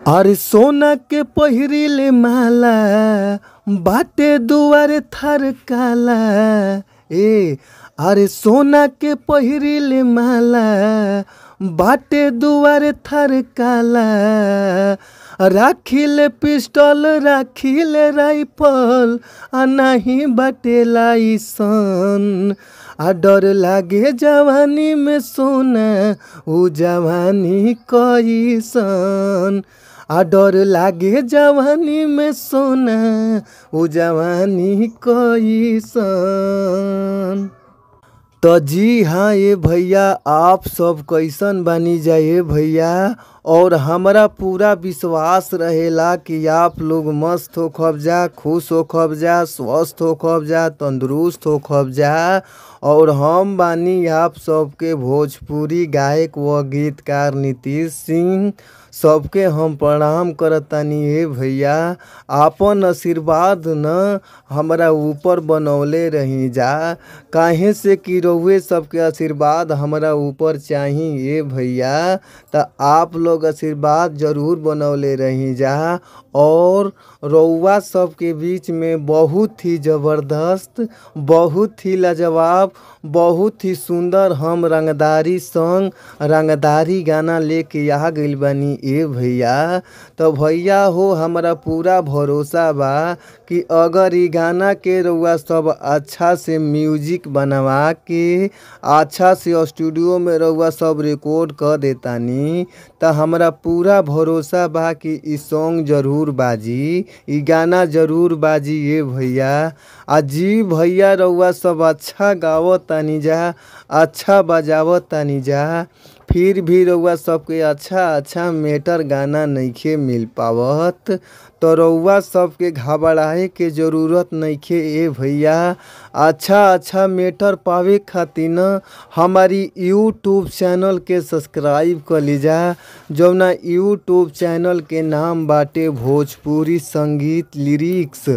अरे सोना के पहिरिले माला बाटे दुआरे थार काला। ए अरे सोना के पहिरिले माला बाटे दुआरे थार काला। राखिले पिस्टल राखिले राइफल आ नाही बाटे लाइसन। आ डर लागे जवानी में सोना उ जवानी कइसन। आ डर लागे जवानी में सोना उ जवानी कइसन। तो जी हाँ ये भैया, आप सब कैसन बनी जाए भैया। और हमरा पूरा विश्वास रहेला कि आप लोग मस्त हो खब जा, खुश हो खब जा, स्वस्थ हो खब जा, तंदुरुस्त हो खब जा। और हम बानी आप सबके भोजपुरी गायक व गीतकार नीतीश सिंह। सबके हम प्रणाम करतानी हे भैया। आपन आशीर्वाद न हमरा ऊपर बनौले रही जा, काहे से कि रउए सबके आशीर्वाद हमरा ऊपर चाही ये भैया। त आप लोग आशीर्वाद जरूर बनौले रही जा। और रउआ सबके बीच में बहुत ही ज़बरदस्त, बहुत ही लाजवाब, बहुत ही सुंदर हम रंगदारी संग रंगदारी गाना लेके आ गइल बानी ए भैया। तो भैया हो, हमरा पूरा भरोसा बा कि अगर ई गाना के रउआ सब अच्छा से म्यूजिक बनवा के अच्छा से स्टूडियो में रउआ सब रिकॉर्ड कर देतानी त हमरा पूरा भरोसा बा कि ई सॉन्ग जरूर बाजी, ई गाना जरूर बाजी ये भैया। आ जी भैया, रउआ सब अच्छा गावतानी जा, अच्छा बजावतानी जा, फिर भी रउआ सबके अच्छा अच्छा मेटर गाना नइखे मिल पावत। तो रउआ सबके घबराए के ज़रूरत नइखे ए भैया। अच्छा अच्छा मेटर पावे खातिर हमारी यूट्यूब चैनल के सब्सक्राइब कर लीजा, जौना यूट्यूब चैनल के नाम बाटे भोजपुरी संगीत लिरिक्स।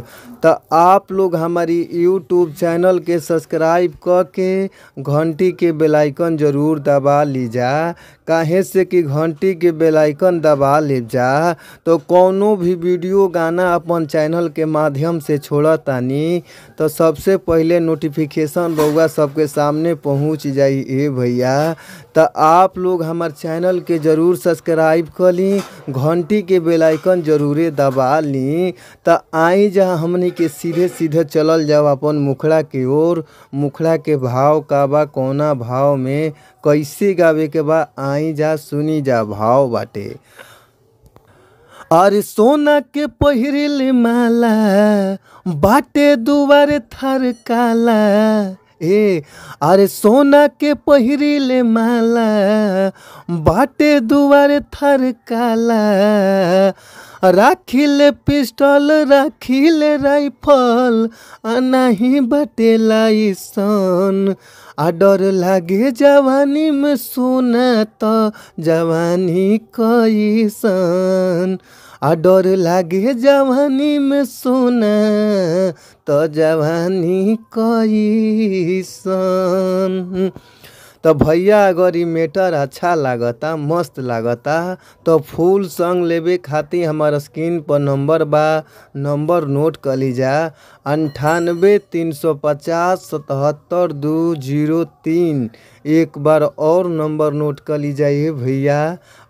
तो आप लोग हमारी यूट्यूब चैनल के सब्सक्राइब क के घंटी के बेल आइकन जरूर दबा लीजा, काहे से कि घंटी के बेल आइकन दबा ले जा तो कौनो भी वीडियो गाना अपन चैनल के माध्यम से छोड़तानी तो सबसे पहले नोटिफिकेशन रउआ सबके सामने पहुंच जाई ए भैया। तो आप लोग हमार चैनल के ज़रूर सब्सक्राइब कर ली, घंटी के बेल आइकन जरूरे दबा ली। तो आई जहाँ हमनी के सीधे सीधे चलल जाओ अपन मुखड़ा के ओर, मुखड़ा के भाव का बा, कौना भाव में कैसे गावे के बा, आई जा सुनी जा भाव बाटे। अरे सोना के पहिरिले माला बाटे दुआरे थार काला। ए अरे सोना के पहिरिले माला बाटे दुआरे थार काला। राखिले पिस्टल राखिले राइफल आ नाही बाटे लाइसन। आ डर लागे जवानी में सोना त जवानी कइसन। आ डर लागे जवानी में सोना त जवानी कइसन। तो भैया अगर ई मेटर अच्छा लागता, मस्त लागता तो फुल सॉन्ग लेवे खातिर हमार स्क्रीन पर नंबर बा, नंबर नोट कर लीजा 98 350 77 203। एक बार और नंबर नोट कर लीजा भैया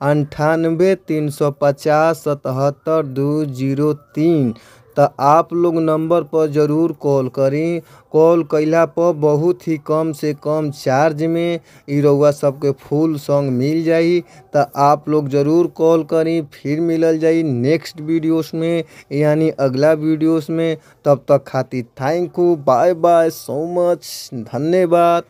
98 350 77 203। तो आप लोग नंबर पर ज़रूर कॉल करी। कॉल कइला पर बहुत ही कम से कम चार्ज में ई रउआ सबके फुल सॉन्ग मिल जाई। तो आप लोग ज़रूर कॉल करी। फिर मिलल जाई नेक्स्ट वीडियोस में, यानी अगला वीडियोस में। तब तक खातिर thank you, bye bye, so much, धन्यवाद।